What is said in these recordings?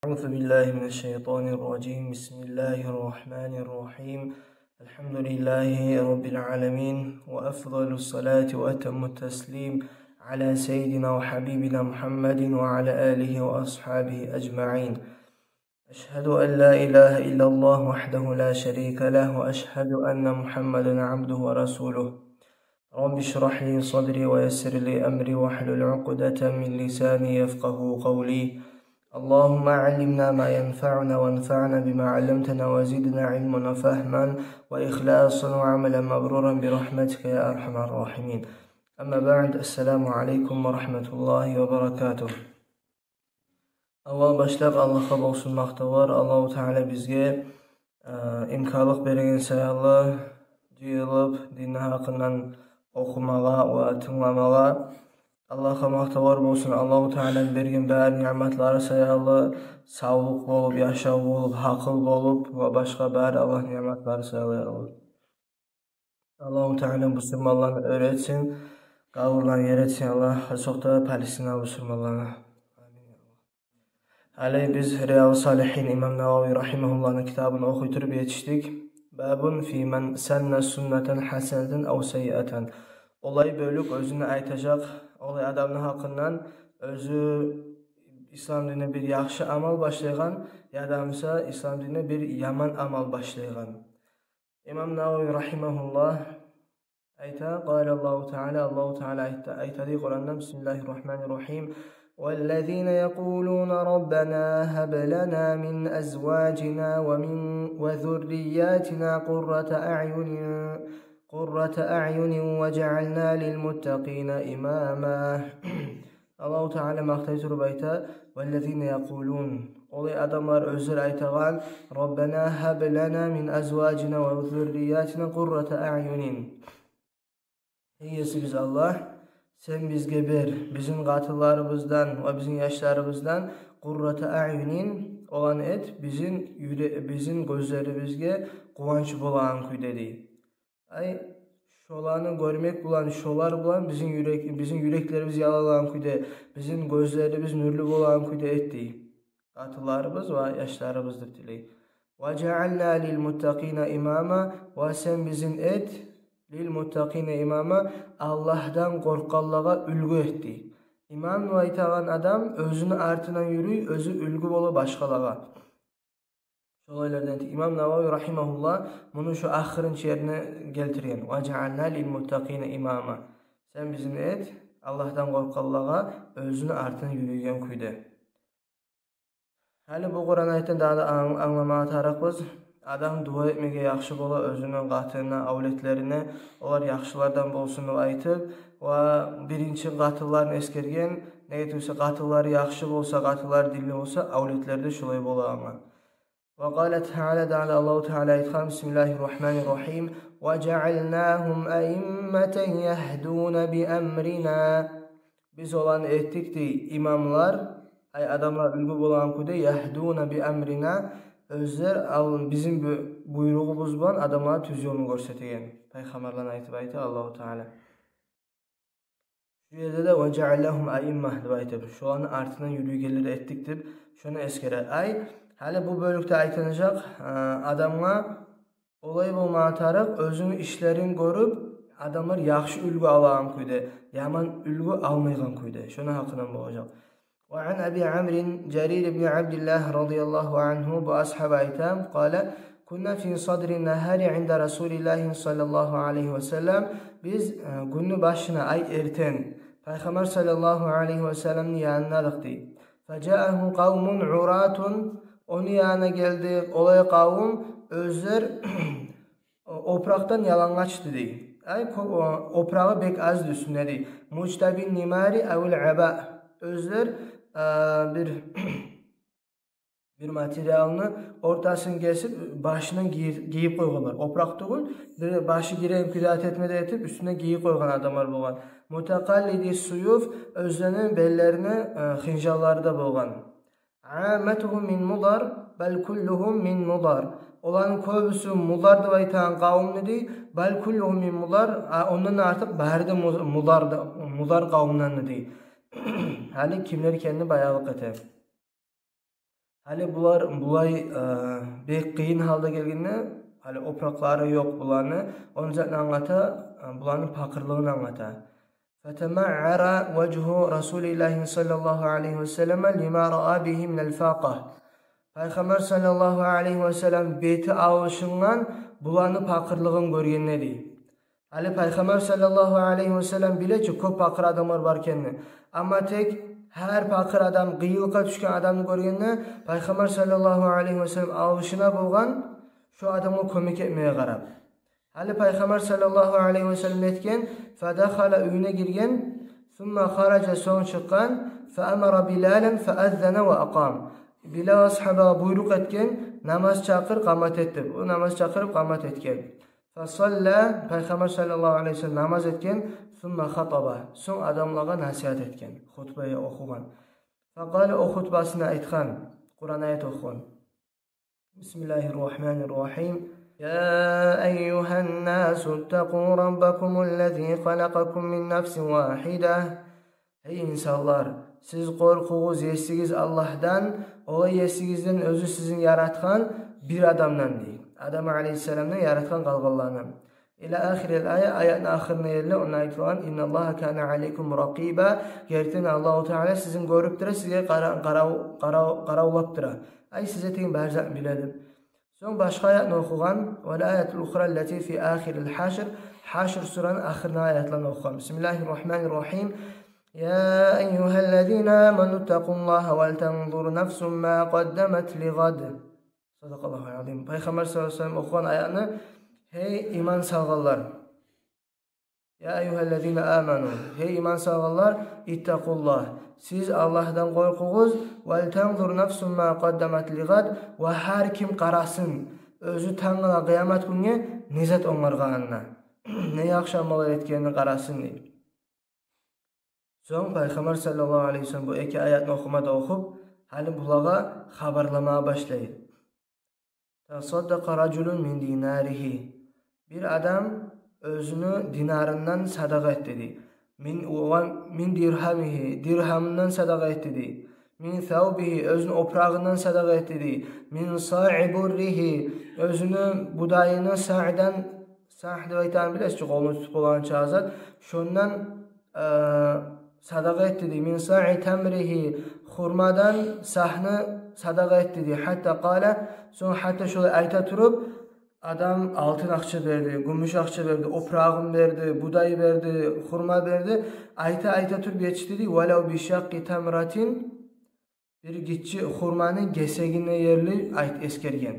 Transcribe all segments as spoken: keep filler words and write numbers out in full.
أعوذ بالله من الشيطان الرجيم. بسم الله الرحمن الرحيم. الحمد لله رب العالمين، وأفضل الصلاة وأتم التسليم على سيدنا وحبيبنا محمد وعلى آله وأصحابه أجمعين. أشهد أن لا إله إلا الله وحده لا شريك له، وأشهد أن محمدا عبده ورسوله. رب اشرح لي صدري ويسر لي أمري واحلل عقدة من لساني يفقهوا قولي. اللهم علمنا ما ينفعنا وانفعنا بما علمتنا وزدنا علما وفهما وإخلاصا وعملا مبرورا برحمتك يا أرحم الراحمين. أما بعد، السلام عليكم ورحمة الله وبركاته. Аввал башлап Аллагьгъа болсун макътавлар, Аллагьу Таала бизге, э, имканлыкъ берген саялы жыйылып динни гьакъындан охумагъа ва тынгламагъа. Аллагьгъа макътавлар болсун Аллагьу Тааланы берген бары ниъматлары саялы, савлукъ болуп, яшав болуп, гьакъыл болуп ва башгъа бары Аллагьны ниъматлары саялы, я Аллагь. Аллагьу Таала бусурманланы оьр этсин, къабурланы ер этсин Аллагь, хасокъда Палестина бусурманланы. Амин. Гьали биз Риядус-Салигьин, имам Нававий рагьимагьуллагьны китабын охуй туруп етишдик. Бабун фи ман санна суннатан хасанатан ав саййиатан. Олай бёлюк оьзюню айтажакъ, олай адамны гьакъындан, оьзю ислам динине бир яхшы амал башлайгъан, яда буса ислам динине бир яман амал башлайгъан. Имам Нававий рагьимагьуллагь айта, къала Аллагьу Таала, Аллагьу Таала айта, айта дей Къуранда, бисмиллагьи ррагьмани ррагьим: والذين يقولون ربنا هب لنا من أزواجنا ومن وذرياتنا قرة أعين قرة أعين واجعلنا للمتقين إماما. Аллагьу Таала макътай туруп айта: والذين يقولون. Олай адамлар оьзлер айтагъан: ربنا هب لنا من أزواجنا وذرياتنا قرة أعين. Эй Есибиз Аллагь, сен бизге бер бизин къатынларыбыздан ва бизин яшларыбыздан قرة أعين, оланы эт бизин юре-, бизин гёзлерибизге къуванч болагъан кюйде, дей. Ай, шоланы гёрмек булан, шолар булан бизин юрек, бизин юреклерибиз ялайгъан кюйде, бизин гёзлерибиз нюрлю болагъан кюйде эт, дей. Къатынларыбыз ва яшларыбыз деп тилей. واجعلنا للمتقين إماما, ва сен бизин эт للمتقين إماما, Аллагьдан къоркъгъанлагъа уьлгю эт, дей. Имам деп айтагъан адам оьзюню артындан юрюй, оьзю уьлгю бола башгъалагъа. Шолайлардан эт. Имам Нававий рагьимагьуллагь муну шу ахырынчы ерине гелтирген: واجعلنا للمتقين إماما. Сен бизин эт Аллагьдан къоркъгъанлагъа оьзюню артындан юрюйген кюйде. Гьали бу Къуран аятдан дагъы да анг-, англамагъа тарыкъбыз. Адам дуа этмеге яхшы бола оьзюню къатынына, авлетлерине, олар яхшылардан болсун деп айтып, ва биринчи къатынларын эсгерген, неге тюгюл эсе къатынлары яхшы болса, къатынлары динли болса, авлетлери де шолай бола ама. وقال تعالى, дагъы да Аллагьу Таала айтгъан, بسم الله الرحمن الرحيم: وجعلناهم أئمة يهدون بأمرنا. Биз оланы этдик, дей, имамлар, ай, адамлар уьлгю болагъан кюйде, يهدون بأمرنا, оьзлер ал-, бизин бу-, буйругъубуз булан адамлагъа тюз ёлну гёрсетеген. Пайхаммарланы айтып айта Аллагьу Таала. Шу ерде де وجعلناهم أئمة деп айтып, шоланы артындан юрюйгенлер этдик деп, шону эсгере. Ай, гьали бу бёлюкде айтылажакъ, а, адамгъа олай болмагъа тарыкъ, оьзюню ишлерин гёрюп, адамлар яхшы уьлгю алагъан кюйде, яман уьлгю алмайгъан кюйде. Шону гьакъындан болажакъ. وعن أبي عمرو جرير بن عبد الله رضي الله عنه, бу асгьаб айта, قال: كنا في صدر النهار عند رسول الله صلى الله عليه وسلم. Биз, э, гюнню башына, ай, эртен, Пайхаммар саллаллагьу алайгьи ва салламны янында эдик, дей. فجاءه قوم عراة, ону янына гелди олай къавум, оьзлер о-, опуракъдан ялангач эди, дей. Ай, ко-, о-, опурагъы бек аз эди уьстюнде, дей. مجتبي النمار أو العباء. Оьзлер, а, бир, бир материалны ортасын гесип, башына гийир-, гийип къойгъанлар. Опуракъ тюгюл, бир башы гиреген кюйде, ат этме де этип, уьстюне гийип къойгъан адамлар болгъан. متقلدي السيوف, оьзлени беллерине, а, хынжаллары да болгъан. عامتهم من مضر، بل كلهم من مضر. Оланы кёбюсю Мудар деп айтагъан къавумну, дей, بل كلهم من مضر, а ондан артыкъ бары да Му-, Мудар да, Мудар къавумдан, дей. Гьали кимлер экенни баянлыкъ эте. Гьали булар булай, э, бек къыйын гьалда гелгенде, гьали опуракълары ёкъ буланы, ону затны англата, э, буланы пакъырлыгъын англата. فتمعر وجه رسول الله صلى الله عليه وسلم لما رأى به من الفاقة. Пайхаммар саллаллагьу алайгьи васаллам бети алышынгъан буланы пакъырлыгъын гёргенде, дей. Гьали Пайхаммар саллаллагьу алайгьи васаллам биле чи кёп пакъыр адамлар бар экенни. Амма тек гьар пакъыр адам, къыйынлыкъгъа тюшген адамны гёргенде, Пайхаммар саллаллагьу алайгьи васаллам алышына болгъан шо адамгъа кёмек этмеге къарап. Гьали Пайхаммар саллаллагьу алайгьи васаллам этген, فدخل, уьюне гирген, ثم خرج, сонг чыкъгъан, فأمر بلالا فأذن وأقام. Билал асгьабагъа буйрукъ этген, намаз чакъыр, къамат эт деп. О намаз чакъырып, къамат этген. فصلى, Пайхаммар саллаллагьу алайгьи васаллам намаз этген, ثم خطب, сонг адамлагъа насигьат этген, хутба охугъан. فقال, о хутбасында айтгъан, Къуран аят охугъан. بسم الله الرحمن الرحيم. يا أيها الناس اتقوا ربكم الذي خلقكم من نفس واحدة. Гьей инсанлар, сиз къоркъугъуз Есигиз Аллагьдан, олай Есигизден, оьзю сизин яратгъан бир адамдан, дей. Адам алайгьиссаламдан яратгъан къалгъанлардан. إلى آخر الآية, аятны ахырына ерли, онда айтылгъан: إن الله كان عليكم رقيبا. Гертиден Аллагьу Таала сизин гёрюп тура, сизге къара-, къарав-, къарав-, къаравлап тура. Ай, сиз этеген бар затны биле деп. Сонг башгъа аятны охугъан, والآية الأخرى التي في آخر الحشر, Гьашр сураны ахырына аятларын охугъан. بسم الله الرحمن الرحيم. يا أيها الذين آمنوا اتقوا الله ولتنظر نفس ما قدمت لغد. صدق الله العظيم. Пайхаммар саллаллагьу алайгьи васаллам охугъан аятны: гьей иман салгъанлар, يا أيها الذين آمنوا, гьей иман салгъанлар, اتقوا الله, сиз Аллагьдан къоркъугъуз, ولتنظر نفس ما قدمت لغد, ва гьар ким къарасын оьзю тангала къыямат гюнге не зат онгаргъанына, не яхшы амаллар этгенине къарасын, дей. Сонг Пайхаммар саллаллагьу алайгьи васаллам бу эки аятны охума да охуп, гьали булагъа хабарламагъа башлай. تصدق رجل من ديناره. Бир адам оьзюню динарындан садагъа этди, дей. من, ومن درهمه, диргьамындан садагъа этди, дей. من ثوبه, оьзюню опурагъындан садагъа этди, дей. من صاع بره, оьзюню будайыны саъдан, саъ деп айтагъанны билесиз чи, къолуна тутуп болагъан чагъы зат. Шондан, э, садагъа этди, дей. من صاع تمره, хурмадан сагьны садагъа этди, дей. حتى قال, сонг гьатта шолай айта туруп, адам алтын акъча берди, гюмюш акъча берди, опурагъын берди, будай берди, хурма берди. Айта-айта туруп етишди, дей, ولو بشق تمرة, бир гиччи хурманы гесегине ерли айт-, эсгерген.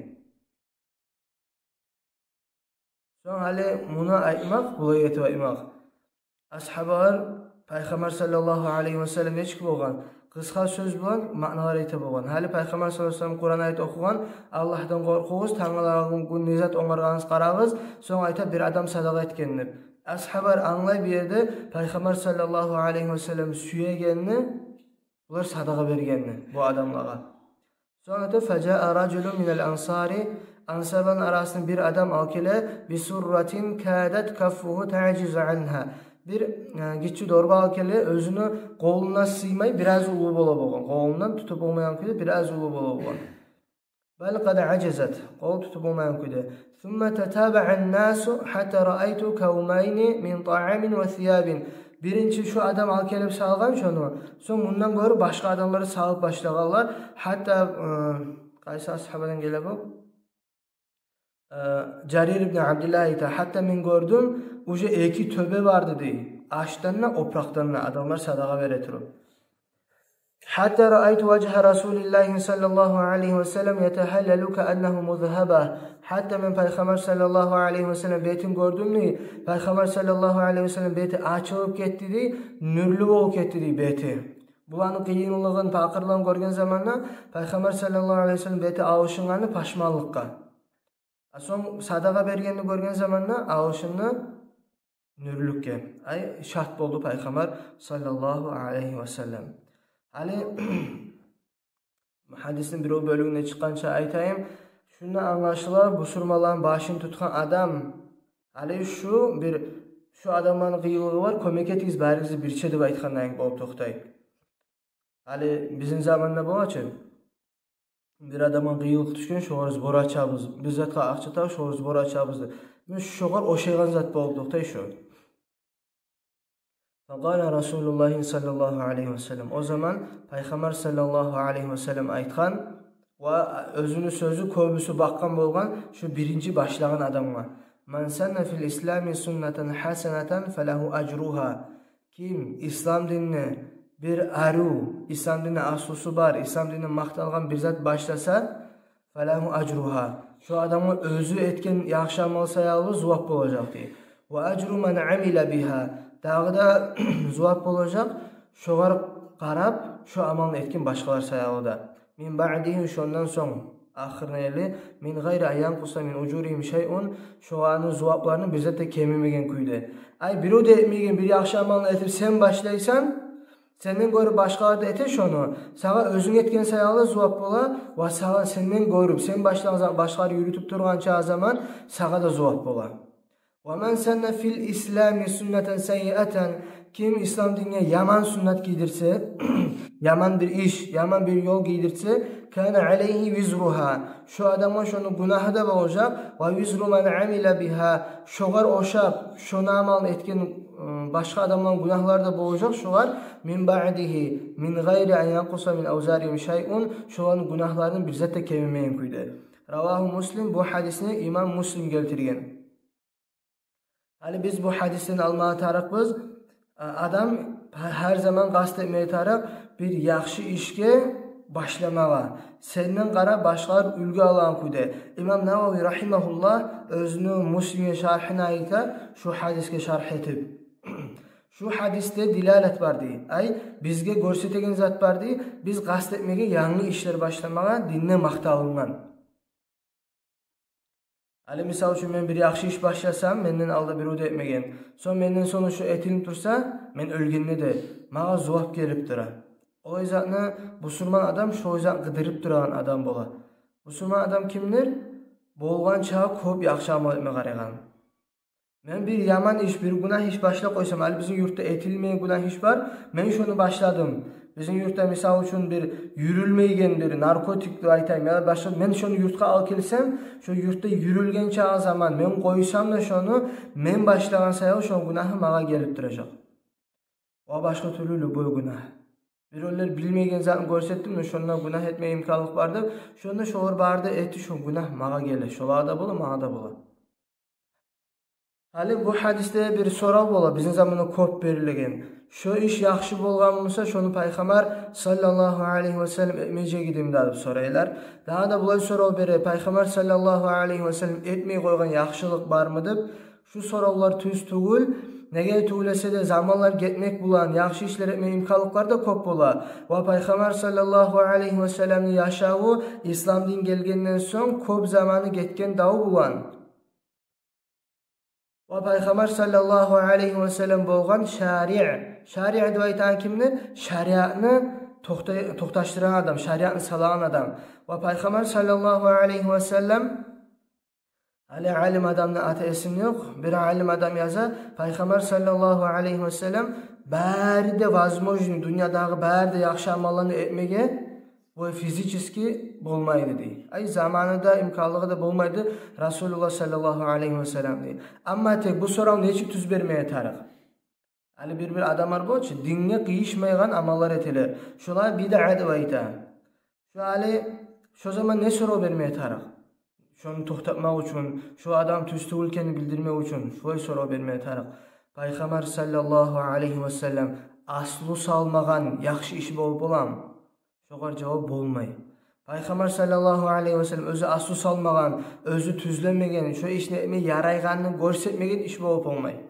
Сонг гьали муну айтмакъ, булай этип айтмакъ. Асгьабалар Пайхаммар саллаллагьу алайгьи васаллам эчки болгъан, къысгъа сёз булан маъналар айта болгъан. Гьали Пайхаммар саллаллагьу алайгьи васаллам Къуран аят охугъан: Аллагьдан къоркъугъуз, тангала гюн не зат онгаргъаныгъыз къарагъыз, сонг айта бир адам садагъа этген деп. Асгьабалар англай бу ерде Пайхаммар саллаллагьу алайгьи васаллам сюегенни, булар садагъа бергенни бу адамлагъа. Сонг айта: فجاء رجل من الأنصار, ансарланы арасындан бир адам алып геле, بسرة كادت كفه تعجز عنها. Бир, э, гиччи дорба алып геле, оьзюню къолуна сыймай, бираз уллу бола болгъан. Къолундан тутуп болмайгъан кюйде, бираз уллу бола болгъан. بل قد عجزت, къол тутуп болмайгъан кюйде. ثم تتابع الناس حتى رأيت كومين من طعام وثياب. Биринчи шо адам алып гелип салгъан шону, сонг мундан гёрюп башгъа адамлар салып башлагъанлар. Гьатта, э, къайсы асгьабадан геле бу? Э, Жарир ибн Абдиллагь айта: гьатта мен гёрдюм, уже эки тёбе барды, дей. Ашдан да, опуракъдан да адамлар садагъа бере туруп. حتى رأيت وجه رسول الله صلى الله عليه وسلم يتهلل كأنه مذهبة. Гьатта мен Пайхаммар саллаллагьу алайгьи васаллам бетин гёрдюм, дей. Пайхаммар саллаллагьу алайгьи васаллам бети ачылып гетди, дей, нюрлю болуп гетди, дей, бети. Буланы къыйынлыгъын, пакъырлыгъын гёрген заманда Пайхаммар саллаллагьу алайгьи васаллам бети алышынгъаны пашманлыкъгъа. А сонг садагъа бергенни гёрген заманда алышынды нюрлюкге. Ай, шат болду Пайхаммар саллаллагьу алайгьи васаллам. Гьали гьадисни бирев бёлюгюнде чыкъгъанча айтайым. Шундан англашыла, бусурманланы башын тутгъан адам, гьали шу бир, шу адамланы къыйынлыгъы бар, кёмек этигиз баригиз де бирче деп айтгъандай болуп токътай. Гьали бизин заманда бола чы. бир адамгъа къыйынлыкъ тюшген, шогъар сбор ачабыз, бир затгъа акъча тапып, шогъар сбор ачабыз деп. Муна шогъар ошайгъан зат болуп токътай шо. Факъала Расулуллагьи саллаллагьу алайгьи ва саллам. О заман Пайхаммар саллаллагьу алайгьи ва саллам айтгъан, ва оьзюню сёзю кёбюсю бакъгъан болгъан шу биринчи башлагъан адамгъа: «Ман санна фил ислами суннатан хасанатан фалагьу ажругьа». Ким ислам динни бир арив, ислам динни аслусу бар, ислам динни макъталгъан бир зат башласа, «фалагьу ажругьа». Шо адамгъа оьзю этген яхшы амал саялы зувап болажакъ дей. «Ва ажру ман амила бигьа». Дагъы да зувап болажакъ шогъар къарап, шо амалны этген башгъалар саялы да. «Мин баъдигьи», шондан сонг, ахырына ерли, «мин гъайри ан янкъуса мин ужуригьим шайъун», шоланы зувапларыны бир зат да кемимеген кюйде. Ай, бирев де этмеген бир яхшы амалны этип сен башлайсан, сенден гёрюп башгъалар да эте шону. Сагъа оьзюнг этген саялы зувап бола, ва сагъа сенден гёрюп, сен башлагъан за-, башгъалар юрютюп тургъан чагъы заман сагъа да зувап бола. «Ва ман санна фил ислами суннатан саййиатан». Ким ислам динге яман суннат гийдирсе, яман бир иш, яман бир ёл гийдирсе, «кана алайгьи визругьа». Шо адамгъа шону гюнагьы да болажакъ, «ва визру ман амила бигьа». Шогъар ошап, шону амалын этген, ы, башгъа адамланы гюнагьлары да болажакъ шогъар, «мин баъдигьи, мин гъайри ан янкъуса мин авзаригьим шайъун», шоланы гюнагьларыны бир зат да кемимеген кюйде. Равагьу Муслим, бу гьадисни имам Муслим гелтирген. Гьали биз бу гьадисден алмагъа тарыкъбыз, а, адам гьа-, гьар заман къаст этмеге тарыкъ бир яхшы ишге башламагъа, сенден къарап башгъалар уьлгю алагъан кюйде. Имам Навави рагьимагьуллагь оьзюню Муслимге шаргьын айта, шу гьадисге шаргь этип. Шу гьадисде дилалат бар дей. Ай, бизге гёрсетеген зат бар дей, биз къаст этмеге янгы ишлер башламагъа динде макъталынгъан. Гьали, мисал учун, мен бир яхшы иш башласам, менден алда бирев де этмеген, сонг менден сонг шо этилип турса, мен оьлгенде де магъа зувап гелип тура. Олай затны бусурман адам шолай затны къыдырып турагъан адам бола. Бусурман адам кимдир? Болгъан чакъы кёп яхшы амал этме къарайгъан. Мен бир яман иш, бир гюнагь иш башлап къойсам, гьали бизин юртда этилмейген гюнагь иш бар, мен шону башладым. Бизин юртда, мисал учун, бир юрюлмейген бир наркотик деп айтайым, я башгъа, мен шону юртгъа алып гелсем, шо юртда юрюлген чакъы заман мен къойсам да шону, мен башлагъан саялы шону гюнагьы магъа гелип туражакъ. Ва башгъа тюрлю любой гюнагь. Биревлер билмейген затны гёрсетди, муна шонда гюнагь этме имканлыкъ бар деп, шонда шолар бары да этди, шо гюнагь магъа геле. Шолагъа да бола, магъа да бола. Гьали бу гьадисде бир сорав бола, бизин заманда кёп берилеген. Шо иш яхшы болгъан буса, шону Пайхаммар саллаллагьу алайгьи ва саллам этмежек эдими деп сорайлар. Дагъы да булай сорав бере, Пайхаммар саллаллагьу алайгьи ва саллам этмей къойгъан яхшылыкъ бармы деп. Шу соравлар тюз тюгюл. Неге тюгюл эсе де, заманлар гетмек булан, яхшы ишлер этме имканлыкълар да кёп бола. Ва Пайхаммар саллаллагьу алайгьи ва салламны яшаву ислам дин гелгенден сонг кёп заманы гетген дав булан. Ва Пайхаммар саллаллагьу алайгьи ва саллам болгъан шариъ. Шариъ деп айтагъан кимни? Шариатны токъта-, токъташдырагъан адам, шариатны салагъан адам. Ва Пайхаммар саллаллагьу алайгьи ва саллам, гьали алим адамны аты эсимде ёкъ, бир алим адам яза, Пайхаммар саллаллагьу алайгьи ва саллам бары да возможный, дюньядагъы бары да яхшы амалланы этмеге, бу физически болмайды дей. Ай, заманы да, имканлыгъы да болмайды Расулуллагь саллаллагьу алайгьи ва саллам дей. Амма тек бу сорав нечик тюз бермеге тарыкъ? Гьали бир-бир адамлар болчу, динге къыйышмайгъан амаллар этелер. Шолагъа бидъа деп айта. Шо гьали, шо заман не сорав бермеге тарыкъ? Шону токътатмакъ учун, шо адам тюз тюгюл экенин билдирмек учун шолай сорав бермеге тарыкъ. Пайхаммар саллаллагьу алайгьи ва саллам аслу салмагъан яхшы иш болуп боламы? Шогъар жавап болмай. Пайхаммар саллаллагьу алайгьи ва саллам оьзю аслу салмагъан, оьзю тюзленмеген, шо ишни этме ярайгъанны гёрсетмеген иш болуп болмай.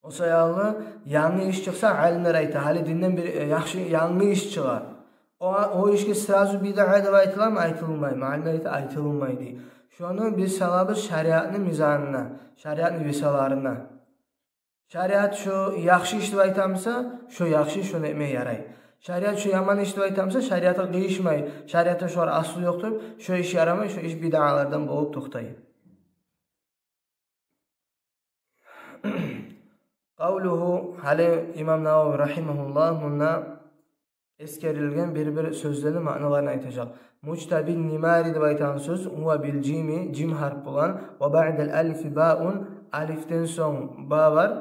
О саялы янгы иш чыкъса, алимлер айта, гьали динден бир, э, яхшы янгы иш чыгъа. О, о ишге сразу бидъа деп айтыламы? Айтылмай. Алимлер айта, айтылмай дей. Шону биз салабыз шариатны мизанына, шариатны весаларына. Шариат шо яхшы иш деп айтамыса, шо яхшы иш, шону этме ярай. Шариат шо яман иш деп айтамыса, шариатгъа къыйышмай, шариатда шогъар аслу ёкъ деп, шо иш ярамай, шо иш бидъалардан болуп токътай. Къавлугьу, гьали имам Навави рагьимагьуллагь мунда эсгерилген бир-бир сёзлени маъналарын айтажакъ. Мужтабин нимари деп айтагъан сёз, гьува бил жими, жим гьарп булан, ва баъдал алифи баун, алифден сонг ба бар,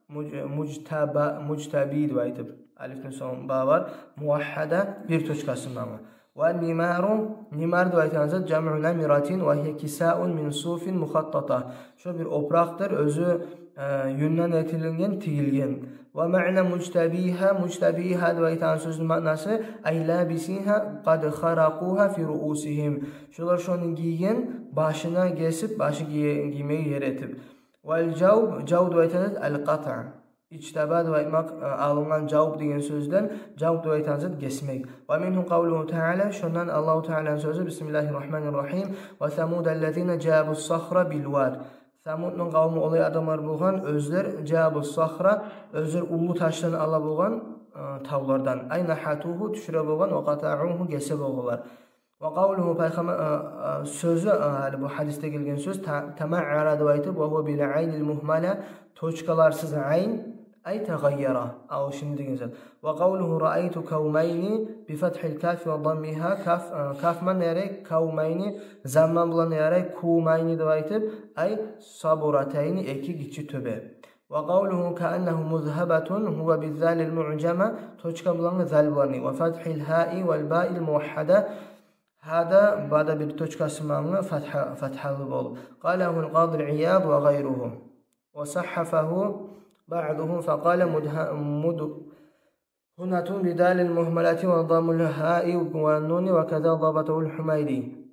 муж-, мужтаба, мужтаби деп айтып, алифден сонг ба бар, мувагьгьада, бир точкасы булан. Ва нимару, нимар деп айтагъан зат, жамъу намиратин, ва гьия кисаун мин суфин мухаттата. Шо бир опуракъдыр, оьзю, э, юнден этилинген, тигилген. Ва маъна мужтабигьа, мужтабигьа деп айтагъан сёзню маънасы, ай лабисигьа къад харакъугьа фи руусигьим. Шолар шону гийген, башына гесип, башы гие-, гиймеге ер этип. Вал жавб, жавб деп айтагъан зат, ал къатъ. Ижтаба деп айтмакъ, э, алынгъан жавб деген сёзден, жавб деп айтагъан зат гесмек. Ва мингьу къавлугьу таала, шондан Аллагьу Тааланы сёзю, бисмиллагьир рагьманир рагьим, ва самудаллазина жабус сахра бил вад. Самудну къавму олай адамлар болгъан, оьзлер жабус сахра, оьзлер уллу ташланы ала болгъан, э, тавлардан. Ай нахатугьу, тюшюре болгъан, ва къатаугьу, гесе болгъанлар. Ва къавлугьу, пайхаммар, э, э, сёзю, э, гьали бу гьадисде гелген сёз, та-, тамаъара деп айтып, ва гьува бил айнил мугьмала, точкаларсыз айн, ай тагъайяра, алышынды деген зат. Ва къавлугьу раайту кавмайни би фатгьил кафи ва даммигьа, каф, э, каф булан ярай кавмайни, замма булан ярай кумайни деп айтып, ай сабуратайни, эки гиччи тёбе. Ва къавлугьу кааннагьу музгьабатун, гьува би залил муъжама, точка булан, зал булан, ва фатгьил гьаи вал баил мувагьгьада, гьада, бада бир точкасы булан, фатгьа, фатгьалы болуп. Къалагьул къади Ияд ва гъайругьу. Ва сагьгьагьу баъдугьум факъала мудгьа-, мудгьунатун би далил мугьмалати ва даммул гьаи ва нуни ва каза дабатагьул Гьумайди.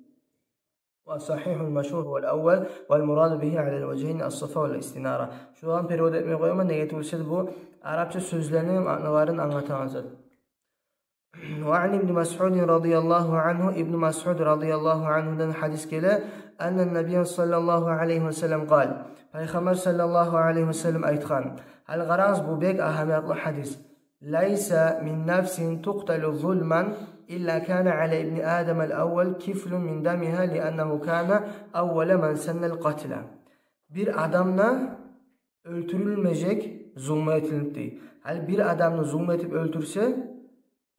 Ва сагьгьагьул машгьур гьувал аввал, вал мураду бигьи алал важгьайни ас-сифа вал истинара. Шуланы перевод этмей къояман, неге тюгюл де бу арапча сёзлени маъналарын англатагъан зат. Ва ан ибни Масъудин радияллагьу ангьу, Ибну Масъуд радияллагьу ангьудан гьадис геле, аннан набийя саллаллагьу алайгьи ва саллам къал, пайхаммар саллаллагьу алайгьи ва саллам айтгъан. Гьали къарагъыз, бу бек агьамиятлы гьадис. Лайса мин нафсин тукъталу зулман илла кана ала ибни Адамал аввал кифлун мин дамигьа лианнагьу кана аввала ман саннал къатла. Бир адам да оьлтюрюлмежек зулму этилип, дей. Гьали бир адамны зулму этип оьлтюрсе,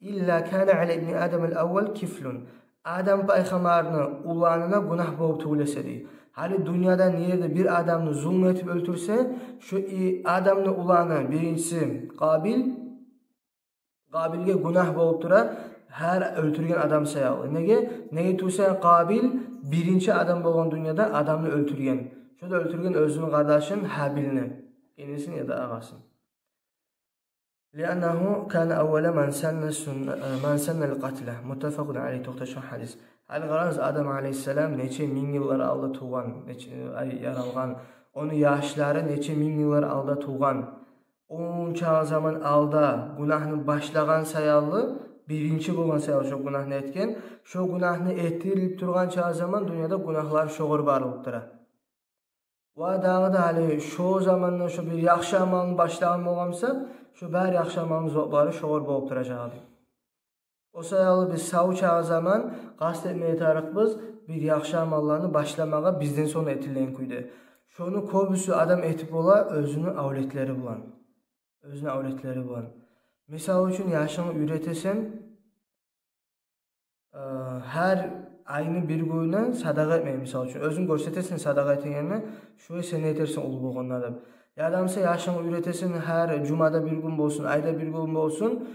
илла кана ала ибни Адамал аввал кифлун. Адам пайхаммарны уланына гюнагь болуп тюгюл эсе, дей. Гьали дюньяда не ерде бир адамны зулму этип оьлтюрсе, шо и-, Адамны уланы биринчиси Къабил, Къабилге гюнагь болуп тура гьар оьлтюрген адам саялы. Неге? Неге тюгюл де Къабил биринчи адам болгъан дюньяда адамны оьлтюрген. Шо да оьлтюрген оьзюню къардашын Гьабилни, инисин яда агъасын. Лианнагьу кана аввала ман санна сунна, э, ман саннал къатла. Муттафакъун алайгь, токъташгъан гьадис. Гьали къарагъыз, Адам алайгьиссалам нече минг йыллар алда тувгъан, нече, ай, яралгъан. Ону яшлары нече минг йыллар алда тувгъан. Онча заман алда гюнагьны башлагъан саялы, биринчи болгъан саялы шо гюнагьны этген. Шо гюнагьны этилип тургъан чакъы заман дюньяда гюнагьлар шогъар барылып тура. Ва дагъы да гьали шо заманда шо бир яхшы амалны башлагъан болгъан буса, шо бары яхшы амалны зуваплары шогъар болуп туражакъ эди. О саялы биз сав чакъы заман къаст этмеге тарыкъбыз бир яхшы амалланы башламагъа бизден сонг этилген кюйде. Шону кёбюсю адам этип бола оьзюню авлетлери булан. Оьзюню авлетлери булан. Мисал учун, яшынгны уьйретесен, э, гьар айны бир гюнюне садагъа этмеге, мисал учун. Оьзюнг гёрсетесен садагъа этегенни, шулай сен этерсен уллу болгъанда деп. Яда буса яшынгны уьйретесен, гьар жумада бир гюн болсун, айда бир гюн болсун,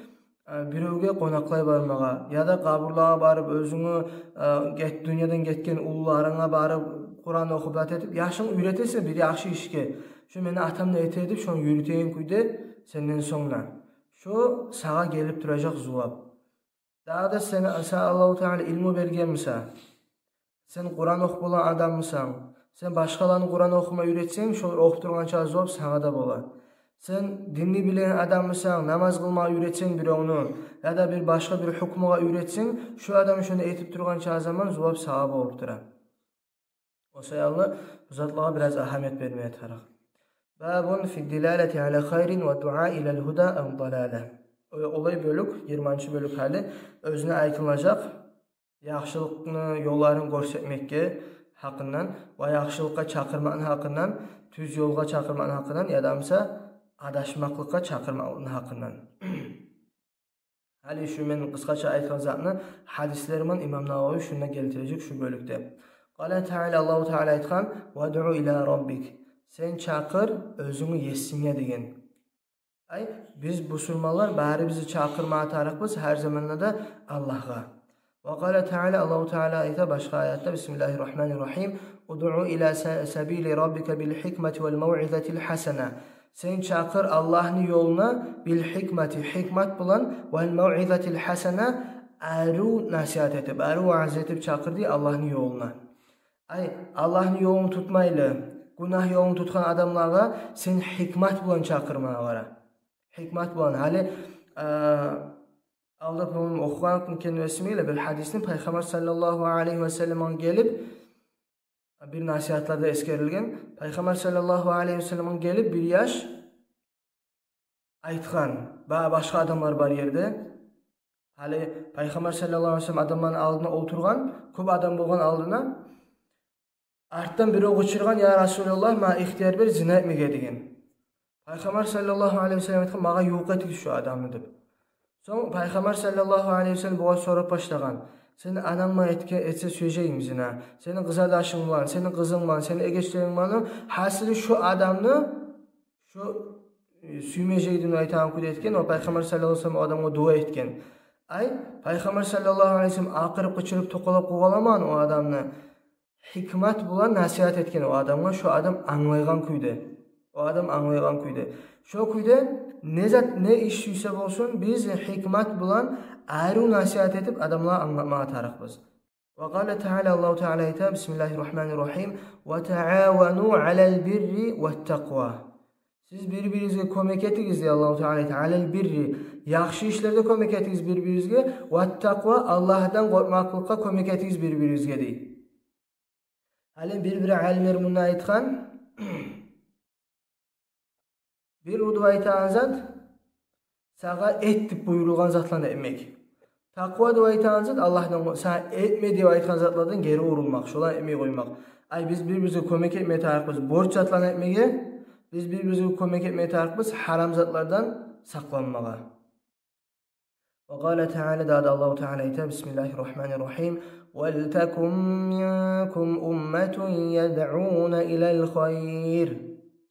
э, биревге къонакълай бармагъа, яда къабурлагъа барып, оьзюнгню, э, гет-, дюньядан гетген уллуларынга барып, Къуран охуп, зат этип, яшынгны уьйретесен бир яхшы ишге. Шу мени атам да эте эди деп, шону юрютеген кюйде сенден сонг да. Шо сагъа гелип туражакъ зувап. Дагъы да сен, сагъа Аллагьу Таала илму берген буса, сен Къуран охуп болагъан адам бусанг, сен башгъаланы Къуран охума уьйретсенг, шолар охуп тургъан чакъы зувап сагъа да бола. Сен динни билеген адам бусанг, намаз къылмагъа уьйретсенг биревню, яда бир башгъа бир гьукмугъа уьйретсенг, шо адам шону этип тургъан чакъы заман зувап сагъа болуп тура. О саялы бу затлагъа бираз агьамият бермеге тарыкъ. Бабун фи дилалати ала хайрин ва дуа илал гьуда ав далала. О-, олай бёлюк, йигирманчы бёлюк гьали, оьзюне айтылажакъ яхшылыкъны ёлларын гёрсетмекге гьакъындан ва яхшылыкъгъа чакъырмакъны гьакъындан, тюз ёлгъа чакъырмакъны гьакъындан, яда буса адашмакълыкъгъа чакъырмакълыкъны гьакъындан. Гьали шу мен къысгъача айтгъан затны гьадислер булан имам Нававий шунда гелтирежек шу бёлюкде. Къала Таала, Аллагьу Таала айтгъан: «Вадъу ила раббик». Сен чакъыр оьзюнгню есинге деген. Ай, биз бусурманлар барыбыз да чакъырмагъа тарыкъбыз гьар заманда да Аллагьгъа. Ва къала Таала, Аллагьу Таала айта башгъа аятда: «Бисмиллагьи ррагьмани ррагьим. Удъу ила са-, сабили раббика бил гьикмати вал мавъизати л гьасана». Сен чакъыр Аллагьны ёлуна бил гьикмати, гьикмат булан, вал мавъизати л гьасана, арив насигьат этип, арив ваъза этип чакъыр дей Аллагьны ёлуна. Ай, Аллагьны ёлун тутмайлы, гюнагь ёлун тутгъан адамлагъа сен гьикмат булан чакъырмагъа къара. Гьикмат булан. Гьали, а, алда, по-моему, охугъан экен эсиме геле бир гьадисни, Пайхаммар саллаллагьу алайгьи ва салламгъа гелип, бир насигьатларда эсгерилген. Пайхаммар саллаллагьу алайгьи ва салламгъа гелип бир яш айтгъан, ба-, башгъа адамлар бар ерде. Гьали Пайхаммар саллаллагьу алайгьи ва саллам адамланы алдына олтургъан, кёп адам болгъан алдына. Артдан бирев къычыргъан: «Я Расулаллагь, магъа ихтияр бер зина этмеге», – деген. Пайхаммар саллаллагьу алайгьи ва саллам айтгъан: «Магъа ювукъ этигиз шу адамны», – деп. Сонг Пайхаммар саллаллагьу алайгьи ва саллам бугъар сорап башлагъан: «Сени ананг ман этге-, этсе сюежегенми зина? Сени къызардашынг булан, сени къызынг булан, сени эгечлеринг булан?» Гьасили, шу адамны шу, э, сюймежегин айтагъан кюйде этген, ва Пайхаммар саллаллагьу алайгьи ва саллам о адамгъа дуа этген. Ай, Пайхаммар саллаллагьу алайгьи ва саллам акъырып, къычырып, токъалап къуваламагъан о адамны. Гьикмат булан насигьат этген о адамгъа, шу адам англайгъан кюйде. О адам англайгъан кюйде. Шо кюйде не зат, не иш сюйсе болсун, биз гьикмат булан арив насигьат этип адамлагъа англатмагъа тарыкъбыз. Ва къала Таала, Аллагьу Таала айта: «Бисмиллагьи ррагьмани ррагьим. Ва таавану алал бирри ват такъва». Сиз бир-биригизге кёмек этигиз, дей Аллагьу Таала айта, алал бирри, яхшы ишлерде кёмек этигиз бир-биригизге, ват такъва, Аллагьдан къоркъмакълыкъгъа кёмек этигиз бир-биригизге, дей. Гьали бир-бир алимлер мунда айтгъан, бирри деп айтагъан зат, сагъа эт деп буюрулгъан затланы этмек. Такъва деп айтагъан зат, Аллагьдан къо-, сагъа этме деп айтгъан затлардан гери урулмакъ, шоланы этмей къоймакъ. Ай, биз бир-бирибизге кёмек этме тарыкъбыз борч затланы этмеге, биз бир-бирибизге кёмек этме тарыкъбыз гьарам затлардан сакъланмагъа. Ва къала Таала, дагъы да Аллагьу Таала айта: «Бисмиллагьи ррагьмани ррагьим. Валтакун минкум умматун ядъуна илал хайр».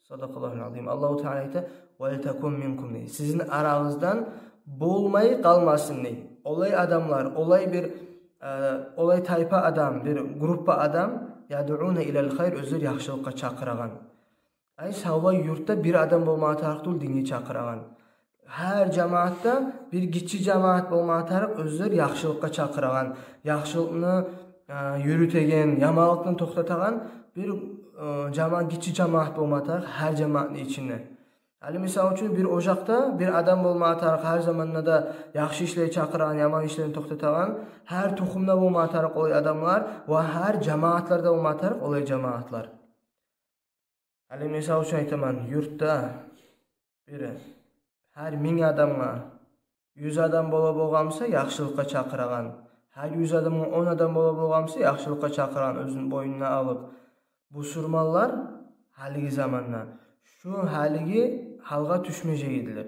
Садакъаллагьул азим. Аллагьу Таала айта: «Валтакун минкум», – дей. Сизин арагъыздан болмай къалмасын, дей. Олай адамлар, олай бир, э, олай тайпа адам, бир группа адам, ядъуна илал хайр, оьзлер яхшылыкъгъа чакъырагъан. Ай, савлай юртда бир адам болмагъа тарыкъ тюгюл динге чакъырагъан. Гьар жамаатда бир гиччи жамаат болмагъа тарыкъ, оьзлер яхшылыкъгъа чакъырагъан, яхшылыкъны, э, юрютеген, яманлыкъны токътатагъан бир, э, жамаат, гиччи жамаат болмагъа тарыкъ гьар жамаатны ичинде. Гьали, мисал учун, бир ожакъда бир адам болмагъа тарыкъ, гьар заманда да яхшы ишлеге чакъырагъан, яман ишлени токътатагъан, гьар тухумда болмагъа тарыкъ олай адамлар ва гьар жамаатларда болмагъа тарыкъ олай жамаатлар. Гьали, мисал учун айтаман, юртда бир, гьар минг адамгъа юз адам бола болгъан буса, яхшылыкъгъа чакъырагъан, гьар юз адамгъа он адам бола болгъан буса, яхшылыкъгъа чакъырагъан, оьзюню бойнуна алып, бусурманлар гьалиги заманда шу гьалиги гьалгъа тюшмежек эдилер.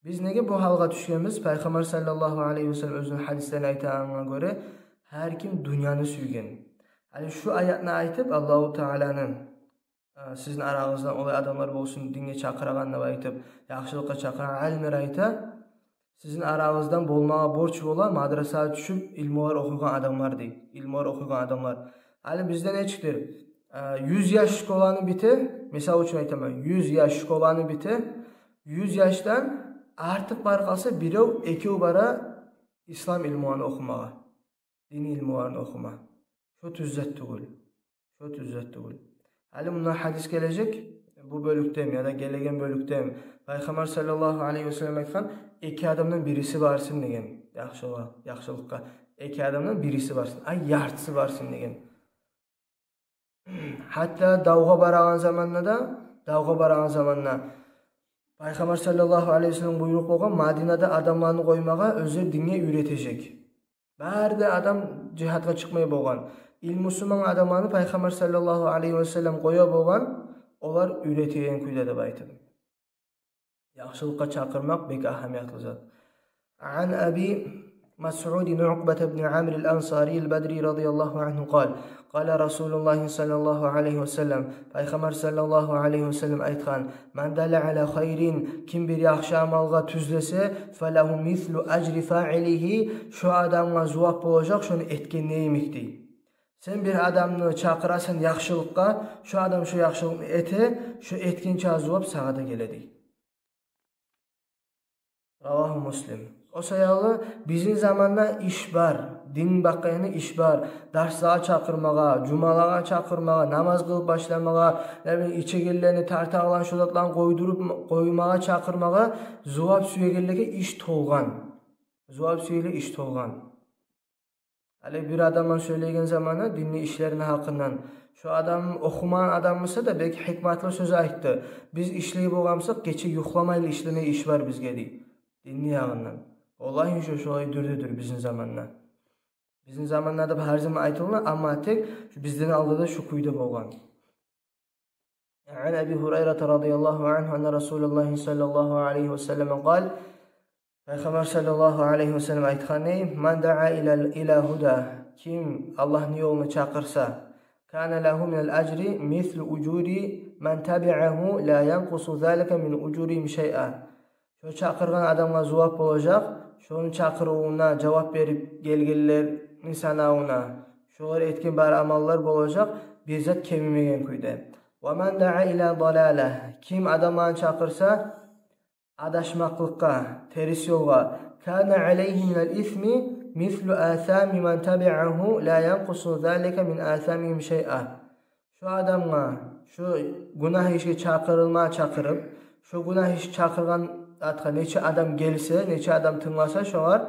Биз неге бу гьалгъа тюшгенбиз? Пайхаммар саллаллагьу алайгьи ва саллам оьзюню гьадислеринде айтагъангъа гёре, гьар ким дюньяны сюйген. Гьали шу аятны айтып, Аллагьу Тааланы, э, сизин арагъыздан олай адамлар болсун динге чакъырагъан деп айтып, яхшылыкъгъа чакъырагъан, алимлер айта, сизин арагъыздан болмагъа борч бола мадрасагъа тюшюп илмулар охуйгъан адамлар, дей. Илмулар охуйгъан адамлар. Гьали бизде нечикдир? Э, юз яш школаны бите, мисал учун айтаман, юз яш школаны бите, юз яшдан артыкъ бар къалса, бирев, экев бара ислам илмуланы охумагъа, дин илмуланы охума. Шо тюз зат тюгюл. Шо тюз зат тюгюл. Гьали мунда гьадис гележек, бу бёлюкден яда гелеген бёлюкден. Пайхаммар саллаллагьу алайгьи ва саллам айтгъан: «Эки адамдан бириси барсын», – деген. Яхшылыкъгъа, яхшылыкъгъа. «Эки адамдан бириси барсын». Ай, яртысы барсын деген. Гьатта давгъа барагъан заманда да, давгъа барагъан заманда Пайхаммар саллаллагьу алайгьи ва саллам буйрукъ болгъан Мадинада адамланы къоймагъа, оьзлер динге уьйретежек. Бары да адам жигьатгъа чыкъмай болгъан. Ил мусулман адамланы Пайхаммар саллаллагьу алайгьи ва саллам къоя болгъан, олар уьйретеген кюйде деп айтып. Яхшылыкъгъа чакъырмакъ бек агьамиятлы зат. عن أبي مسعود عقبة بن عامر الأنصاري البدري رضي الله عنه قال: قال رسول الله صلى الله عليه وسلم. Пайхаммар саллаллагьу алайгьи ва саллам айтгъан: من دل على خير, ким бир яхшы амалгъа тюзлесе, فله مثل أجر فاعله, шо адамгъа зувап болажакъ шону этгенни йимик, дей. Сен бир адамны чакъырасан яхшылыкъгъа, шо адам шо яхшылыкъны эте, шо этген чакъы зувап сагъа да геле, дей. رواه مسلم. О саялы бизин заманда иш бар, дин бакъгъан иш бар. Дарслагъа чакъырмагъа, жумалагъа чакъырмагъа, намаз къылып башламагъа, не билейим, ичегенлени, тартагъанланы, шо затланы къойдуруп къоймагъа чакъырмагъа, зувап сюегенлеге иш толгъан. Зувап сюегенлеге иш толгъан. Гьали бир адамгъа сёйлейген заманы динни ишлерини гьакъындан, шо адам охумагъан адам буса да, белки, гьикматлы сёз айтды. Биз ишлей болгъан бусакъ, гече юхламайлы ишлемеге иш бар бизге, дей, динни ягъындан. Валлагьи, шо шолай дюр де дюр бизин заманда. Бизин заманда деп гьар заман айтылына, амма тек шо бизден алда да шо кюйде болгъан. عن أبي هريرة رضي الله عنه أن رسول الله صلى الله عليه وسلم قال: Пайхаммар саллаллагьу алайгьи ва саллам айтгъан: من دعا إلى، إلى هدى, ким Аллагьны ёлуна чакъырса, كان له من الأجر مثل أجور من تبعه لا ينقص ذلك من أجورهم شيئا. Шо чакъыргъан адамгъа зувап болажакъ шону чакъырывуна жавап берип гелгенлени санавуна, шолар этген бар амаллар болажакъ, бир зат кемимеген кюйде. ومن دعا إلى ضلالة, ким адамланы чакъырса адашмакълыкъгъа, терс ёлгъа, كان عليه من الإثم مثل آثام من تبعه لا ينقص ذلك من آثامهم شيئا. Шо адамгъа, шо гюнагь ишге чакъырылма чакъырып, шо гюнагь иш чакъыргъан затгъа нече адам гелсе, нече адам тынгласа, шогъар,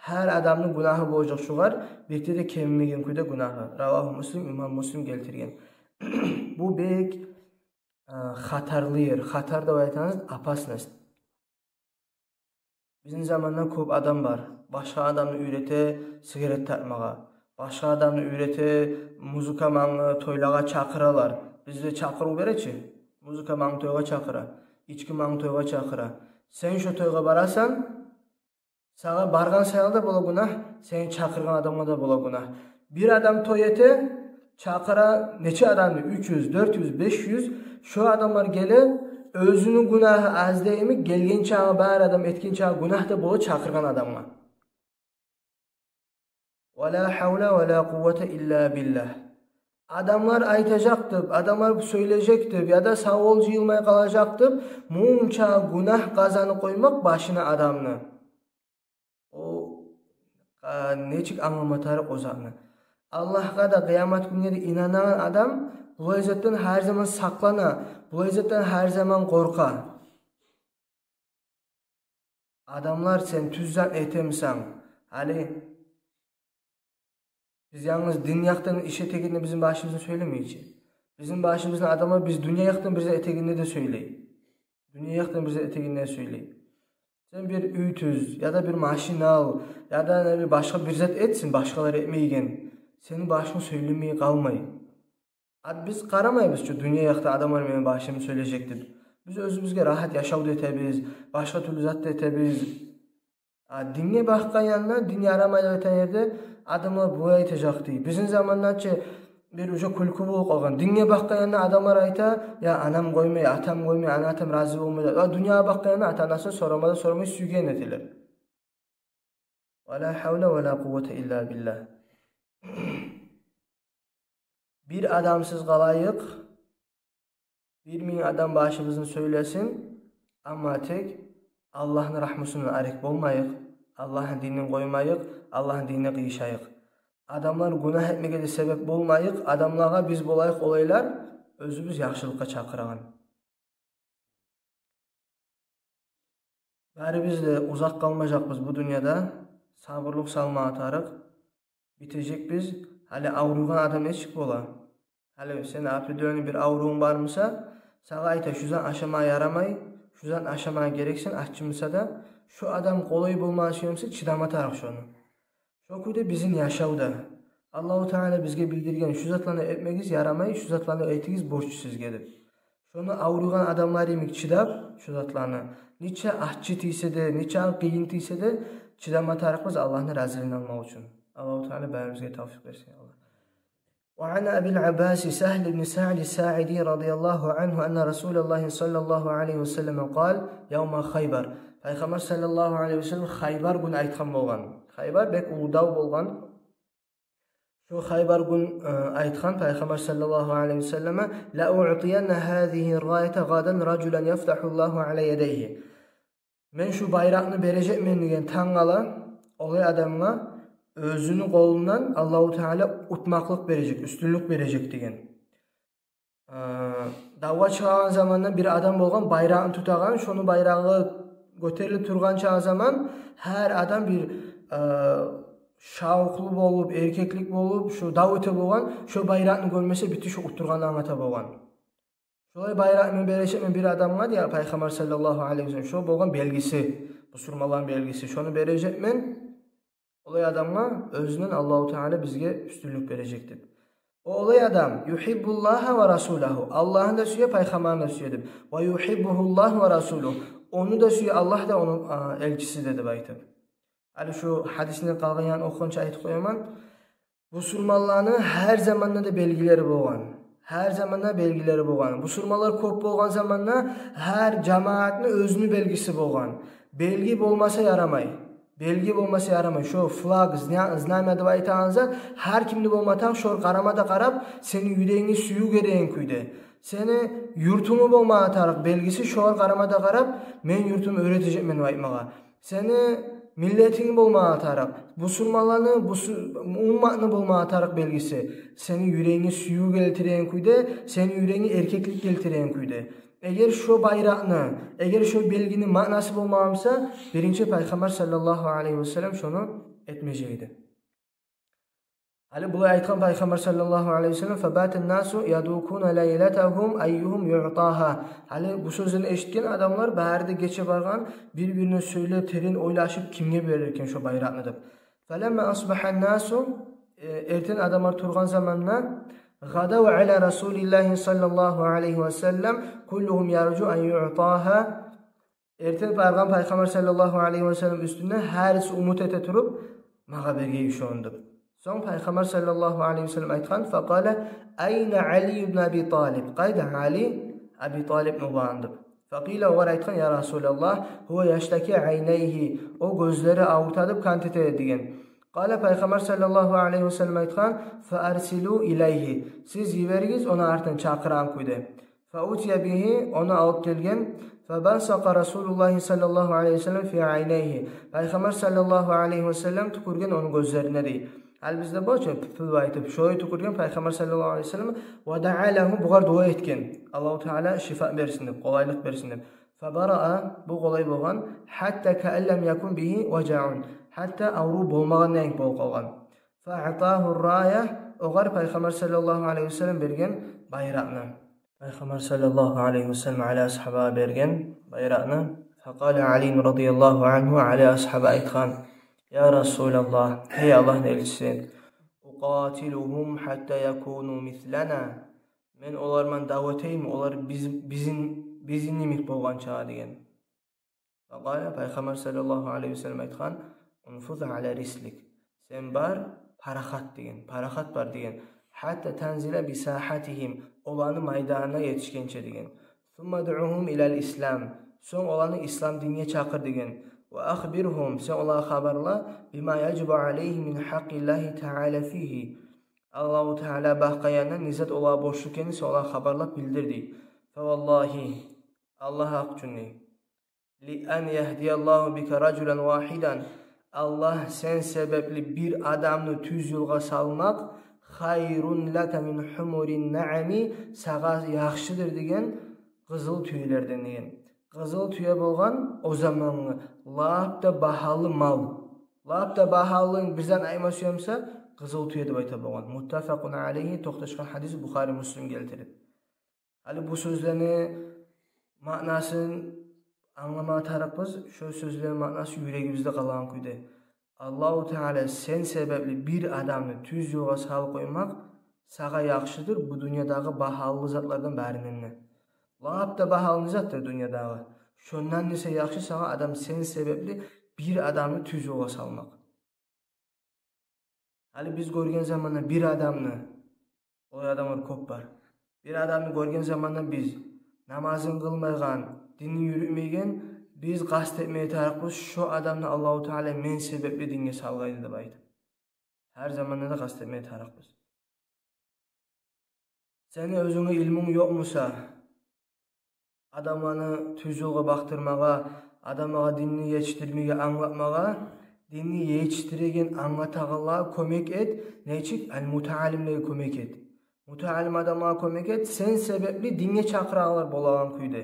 гьар адамны гюнагьы болажакъ шогъар, бирде де кемимеген кюйде гюнагьы. رواه مسلم, имам Муслим гелтирген. Бу бек, э, хатарлы ер, хатар деп айтабыз, опасность. Бизин заманда кёп адам бар, башгъа адамны уьйрете сигарет тартмагъа, башгъа адамны уьйрете музыка мангы тойлагъа чакъыралар. Бизде чакъырыв бере чи, музыка мангы тойгъа чакъыра, ички мангы тойгъа чакъыра. Сен шо тойгъа барасан, сагъа баргъан саялы да бола гюнагь, сени чакъыргъан адамгъа да бола гюнагь. Бир адам той эте, чакъыра нече адамны, уьч юз, дёрт юз, беш юз, шо адамлар геле, оьзюню гюнагьы аз дегенми, гелген чакъы бар адам этген чакъы гюнагь да бола чакъыргъан адамгъа. ولا حول ولا قوة إلا بالله. Адамлар айтажакъ деп, адамлар сёйлежек деп, яда савол жыйылмай къалажакъ деп, мунча гюнагь къазанып къоймакъ башына адамны. О, а, нечик англама тарыкъ о затны? Аллагьгъа да, къыямат гюнге де инанагъан адам булай затдан гьар заман сакълана, булай затдан гьар заман къоркъа. Адамлар, сен тюз зат этемисен? Гьали биз янгыз дин якъдан иш этегенде бизин башыбызны сёйлемей чи. Бизин башыбызны адамлар биз дюнья якъдан бир зат этегенде де сёйлей. Дюнья якъдан бир зат этегенде де сёйлей. Сен бир уьй тюз, яда бир машин ал, яда, не билейим, башгъа бир зат этсин, башгъалар этмейген. Сени башынг сёйлемей къалмай. А биз къарамайбыз чы дюнья якъда адамлар мени башым сёйлежек деп. Биз оьзюбюзге рагьат яшав да этебиз, башгъа тюрлю зат да этебиз. А динге бакъгъан янына, дин ярамай деп айтагъан ерде адамлар булай айтажакъ дей. Бизин заманда чы бир уже кюлкю болуп къалгъан. Динге бакъгъан янына адамлар айта: «Я, анам къоймай, атам къоймай, ана-атам рази болмай», — деп. А дюньягъа бакъгъан янына ата-анасы сорама да сорамай, сюйген этелер. ولا حول ولا قوة إلا بالله. Бир адамсыз къалайыкъ, бир минг адам башыбызны сёйлесин, амма тек Аллагьны рагьмусундан арек болмайыкъ, Аллагьны динин къоймайыкъ, Аллагьны динине къыйышайыкъ. Адамлар гюнагь этмеге де себеп болмайыкъ, адамлагъа биз болайыкъ олайлар, оьзюбюз яхшылыкъгъа чакъырагъан. Барыбыз да узакъ къалмажакъбыз бу дюньяда. Сабурлукъ салмагъа тарыкъ. Битежекбиз. Гьали авруйгъан адам нечик бола? Гьали сени определённый бир аврувунг бармыса, сагъа айта: «Шу зат ашама ярамай, шу зат ашама герексен», аччымыса да, шу адам къолай болмагъа сюемиса, чыдама тарыкъ шону. Шо кюйде бизин яшав да. Аллагьу Таала бизге билдирген: «Шу затланы этмегиз, ярамай, шу затланы этигиз, борч сизге», — деп. Шону авруйгъан адамлар йимик чыдап, шу затланы, нече аччы тийсе де, нече къыйын тийсе де, чыдама тарыкъбыз Аллагьны разилигин алмакъ учун. Аллагьу Таала барибизге тавфикъ берсин, я Аллагь. وعن أبي العباس سهل بن سعد الساعدي رضي الله عنه أن رسول الله صلى الله عليه وسلم قال يوم خيبر. Пайхаммар саллаллагьу алайгьи ва саллам Хайбар гюн айтгъан болгъан. Хайбар бек уллу дав болгъан. Шо Хайбар гюн, э, айтгъан Пайхаммар саллаллагьу алайгьи ва саллама: لأعطين هذه الراية غدا رجلا يفتح الله على يديه. Мен шу байракъны бережекмен деген тангала олай адамгъа, оьзюню къолундан Аллагьу Таала утмакълыкъ бережек, уьстюнлюк бережек деген. Э, давгъа чыгъагъан заманда бир адам болгъан, байракъны тутагъан, шону байрагъы гётерилип тургъан чагъы заман гьар адам бир, э, шавкълу болуп, эркеклик болуп, шу дав эте болгъан, шо байракъны гёрмесе битди, шо утдургъанны англата болгъан. Шолай байракъны мен бережекмен бир адамгъа, дей Пайхаммар саллаллагьу алайгьи ва саллам, шо болгъан белгиси, бусурманланы белгиси, шону бережекмен. Олай адамгъа оьзюнден Аллагьу Таала бизге уьстюнлюк бережек деп. О олай адам, يحب الله ورسوله, Аллагьны да сюе, Пайхаммарны да сюе деп. ويحبه الله ورسوله, ону да сюе Аллагь да, ону, а, элчиси де деп айтып. Гьали шу гьадисни къалгъан янын охугъунча айтып къояман. Бусурманланы гьар заманда да белгилери болгъан. Гьар заманда белгилери болгъан. Бусурманлар кёп болгъан заманда гьар жамаатны оьзюню белгиси болгъан. Белги болмаса ярамай. Белги болмаса ярамай. Шо флаг, зня-, знамя деп айтагъан зат, гьар кимни болма тарыкъ, шогъар къарама да къарап, сени юрегинге сююв гелеген кюйде. Сени юртунгну болма тарыкъ белгиси, шогъар къарама да къарап, мен юртумну оьр этежекмен деп айтмагъа. Сени миллетинг болма тарыкъ, бусурманланы, бусу-, умматны болма тарыкъ белгиси. Сени юрегинге сююв гелтиреген кюйде, сени юрегинге эркеклик гелтиреген кюйде. Эгер шо байракъны, эгер шо белгини маънасы болмагъан буса, биринчи Пайхаммар саллаллагьу алайгьи ва саллам шону этмежек эди. Гьали булай айтгъан Пайхаммар саллаллагьу алайгьи ва саллам: فبات الناس يدوكون ليلتهم أيهم يعطاها. Гьали бу сёзлени эшитген адамлар бары да гече баргъан, бир-бирине сёйлеп, терен ойлашып, кимге берер экен шо байракъны деп. فلما أصبح الناس, э, эртен адамлар тургъан заманда, غدوا على رسول الله صلى الله عليه وسلم كلهم يرجو أن يعطاها. Эртен баргъан Пайхаммар саллаллагьу алайгьи ва саллам уьстюне гьариси умут эте туруп, магъа бергей шону деп. Сонг Пайхаммар саллаллагьу алайгьи ва саллам айтгъан: فقال: أين علي بن أبي طالب? Къайда Али, Аби Талибни уланы деп. فقيل, огъар айтгъан: يا رسول الله، هو يشتكي عينيه, о гёзлери авурта деп, кант эте деген. قال, Пайхаммар саллаллагьу алайгьи ва саллам айтгъан: فأرسلوا إليه, сиз йиберигиз ону артын чакъырагъан кюйде. فأتي به, ону алып гелген. فبصق رسول الله صلى الله عليه وسلم في عينيه. Пайхаммар саллаллагьу алайгьи ва саллам тюкюрген ону гёзлерине, дей. Гьали бизде бар чы, пюпюл айтып, шолай тюкюрген Пайхаммар саллаллагьу алайгьи ва саллам. ودعا له, бугъар дуа этген. Аллагьу Таала шифа берсин деп, къолайлыкъ берсин деп. فبرأ, бу къолай болгъан. حتى كأن لم يكن به وجع. Гьатта аврув болмагъандай болуп къалгъан. فأعطاه الراية, огъар Пайхаммар саллаллагьу алайгьи ва саллам берген байракъны. Пайхаммар саллаллагьу алайгьи ва саллам Али асгьабагъа берген байракъны. فقال علي رضي الله عنه, Али асгьаба айтгъан: يا رسول الله, гьей Аллагьны элчиси, أقاتلهم حتى يكونوا مثلنا. Мен олар булан дав этейми, олар биз, бизин, бизин йимик болгъанча деген. فقال, Пайхаммар саллаллагьу алайгьи ва саллам айтгъан: انفذ على رسلك. Сен бар, парахат деген, парахат бар деген. حتى تنزل بساحتهم, оланы майданына етишгенче деген. ثم ادعهم إلى الإسلام. Сонг оланы ислам динге чакъыр деген. وأخبرهم, сен олагъа хабарла, بما يجب عليهم من حق الله تعالى فيه. Аллагьу Таала бакъгъан янындан не зат олагъа борчлу экенин сен олагъа хабарлап билдир, дей. فوالله, Аллагь гьакъ учун, дей. لأن يهدي الله بك رجلا واحدا. Аллагь сен себепли бир адамны тюз ёлгъа салмакъ خير لك من حمر النعم, сагъа яхшыдыр деген къызыл тюелерден деген. Къызыл тюе болгъан о замангъы лап да багьалы мал. Лап да багьалы бир зат айтма сюе буса, къызыл тюе деп айта болгъан. متفق عليه, токъташгъан гьадис, Бухари, Муслим гелтирип. Гьали бу сёзлени маънасын англама тарыкъбыз, шо сёзлени маънасы юрегибизде къалагъан кюйде. Аллагьу Таала сен себепли бир адамны тюз ёлгъа салып къоймакъ сагъа яхшыдыр бу дюньядагъы багьалы затлардан барындан да. Лап да багьалы затдыр дюньядагъы. Шондан эсе яхшы сагъа адам сен себепли бир адамны тюз ёлгъа салмакъ. Гьали биз гёрген заманда бир адамны, олай адамлар кёп бар. Бир адамны гёрген заманда биз намазын къылмайгъан, динни юрютмейген, биз къаст этмеге тарыкъбыз, шо адамны Аллагьу Таала мен себепли динге салгъайны деп айтып. Гьар заманда да къаст этмеге тарыкъбыз. Сени оьзюнгню илмунг ёкъ буса, адамланы тюз ёлгъа бакъдырмагъа, адамлагъа динни етишдирмеге, англатмагъа, динни етишдиреген, англатагъанлагъа кёмек эт. Нечик? Ал мутаалимлеге кёмек эт. Мутаалим адамлагъа кёмек эт. Сен себепли динге чакъырагъанлар болагъан кюйде.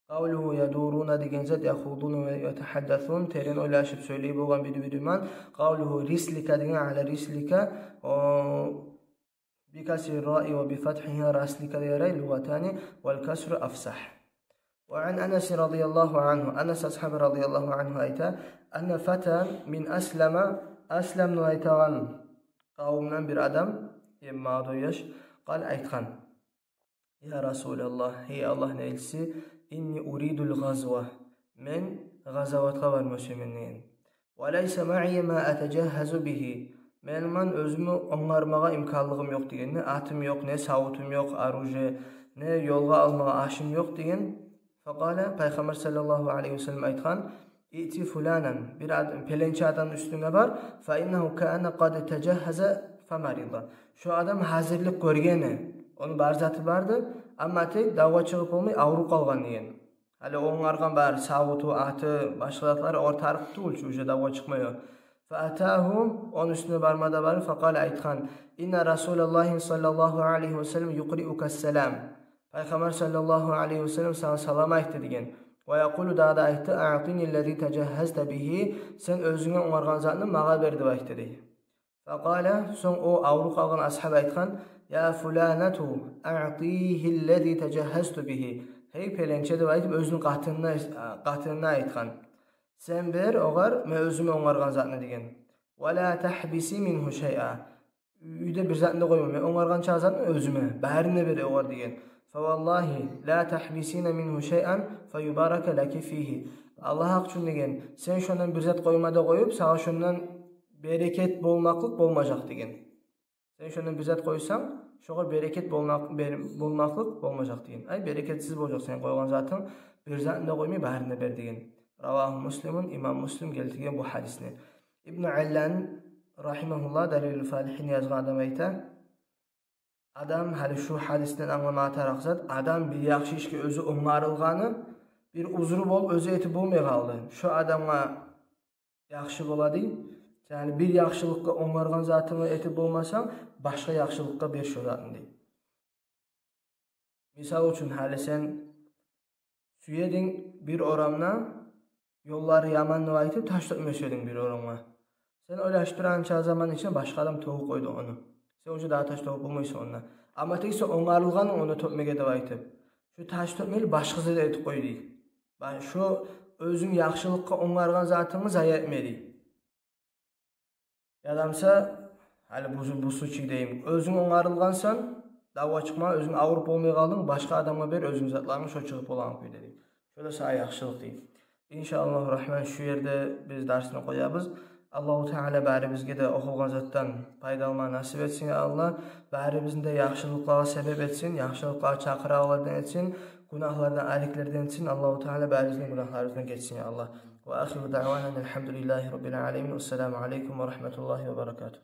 Къавлугьу ядуруна деген зат, яхудуна ва ятахаддасун, терен ойлашып сёйлей болгъан бири-бири булан. Къавлугьу рислика деген, ала рислика, о, бикасри раи ва бифатхигьа, раслика да ярай, лугъатани, вал касру афсагь. Ва ан Анас радияллагьу ангьу, Анас асгьаба радияллагьу ангьу айта: анна фатан мин Аслама, Асламны айтагъан къавумдан бир адам, эм молодой яш, къал, айтгъан: «Я Расулаллагь, гьей Аллагьны элчиси, инни уридул гъазва, мен гъазаватгъа барма сюемен», – деген. «Ва лайса маи ма атажагьгьазу бигьи, мени булан оьзюмню онгармагъа имканлыгъым ёкъ», – деген. «Не атым ёкъ, не савутум ёкъ, оружие, не ёлгъа алмагъа ашым ёкъ», – деген. Факъала, Пайхаммар саллаллагьу алайгьи ва саллам айтгъан: «Иъти фуланан, бир ад-, пеленче адамны уьстюне бар, фа иннагьу кана къад тажагьгьаза фамарида. Шо адам гьазирлик гёрген эди, ону бар заты бар эди, амма тек давгъа чыгъып болмай, авруп къалгъан», – деген. Гьали онгаргъан бар савуту, аты, башгъа затлары, огъар тарыкъ тюгюл чю, уже давгъа чыкъмай о. Фа атагьу, ону уьстюне барма да барды, факъала, айтгъан: «Инна Расулаллагьи саллаллагьу алайгьи ва саллам юкъриука салам». Пайхаммар саллаллагьу алайгьи ва саллам сагъа салам айтды деген. Ва якъулу, дагъы да айтды: «Аътини ллази тажагьгьазта бигьи, сен оьзюнге онгаргъан затны магъа бер», – деп айтды дей. Факъала, сонг о авруп къалгъан асгьаб айтгъан: «Я фуланату, аътигьи ллази тажагьгьазту бигьи». «Гьей пеленче», – деп айтып, оьзюню къатынына, къатынына айтгъан. «Сен бер огъар мен оьзюме онгаргъан затны», – деген. «Ва ла тахбиси мингьу шайъа. Уьйде бир затны да къойма, мен онгаргъан чакъы затны оьзюме, барын да бер огъар», – деген. «Фаваллагьи ла тахбисина мингьу шайъан фаюбарака лаки фигьи». «Аллагь гьакъ учун, – деген, – сен шондан бир зат къойма да къоюп, сагъа шондан берекет болмакълыкъ болмажакъ», – деген. «Сен шондан бир зат къойсанг, шогъар берекет болмакъ-, бер-, болмакълыкъ болмажакъ», – деген. «Ай, берекетсиз болажакъ сен къойгъан затынг, бир затны да къоймай, барын да бер», – деген. Равагьу Муслимун, имам Муслим гелтирген бу гьадисни. Ибну Аллан, рагьимагьуллагь, Далилул Фалигьин язгъан адам айта: адам, гьали шу гьадисден англама тарыкъ зат, адам бир яхшы ишге оьзю онгарылгъаны, бир узру болуп, оьзю этип болмай къалды. Шо адамгъа яхшы бола дей. Яни бир яхшылыкъгъа онгаргъан затынгны этип болмасанг, башгъа яхшылыкъгъа бер шо затны дей. Мисал учун, гьали сен сюединг бир орамда, ёллары яман деп айтып, таш тёкме сюединг бир орамгъа. Сен ойлашып турагъан чакъы заман ичинде башгъа адам тёгюп къойду ону. Сен уже дагъы таш тёгюп болмайсан онда. Амма тек сен онгарылгъан ону тёкмеге деп айтып, шо таш тёкмейли, башгъа зат этип къой дей. Ба-, шо оьзюнг яхшылыкъгъа онгаргъан затынгны зая этме дей. Яда буса, гьали бу, бу случай дейим, оьзюнг онгарылгъансан, давгъа чыкъма, оьзюнг авруп болмай къалдынг, башгъа адамгъа бер оьзюнг затларынгны, шо чыгъып болагъан кюйде дей. Шо да сагъа яхшылыкъ дей. Иншааллагьу рагьман, шу ерде биз дарсны къоябыз. Аллагьу Таала барибизге де охулгъан затдан пайдаланма насип этсин, я Аллагь. Барибизни де яхшылыкълагъа себеп этсин, яхшылыкълагъа чакъырагъанлардан этсин, гюнагьлардан ариклерден этсин. Аллагьу Таала барибизни гюнагьларыбыздан гечсин, я Аллагь. Ва ахиру даъвана анил гьамдулиллагьи раббил аламин. Вассаламу алайкум ва рагьматуллагьи ва баракатугь.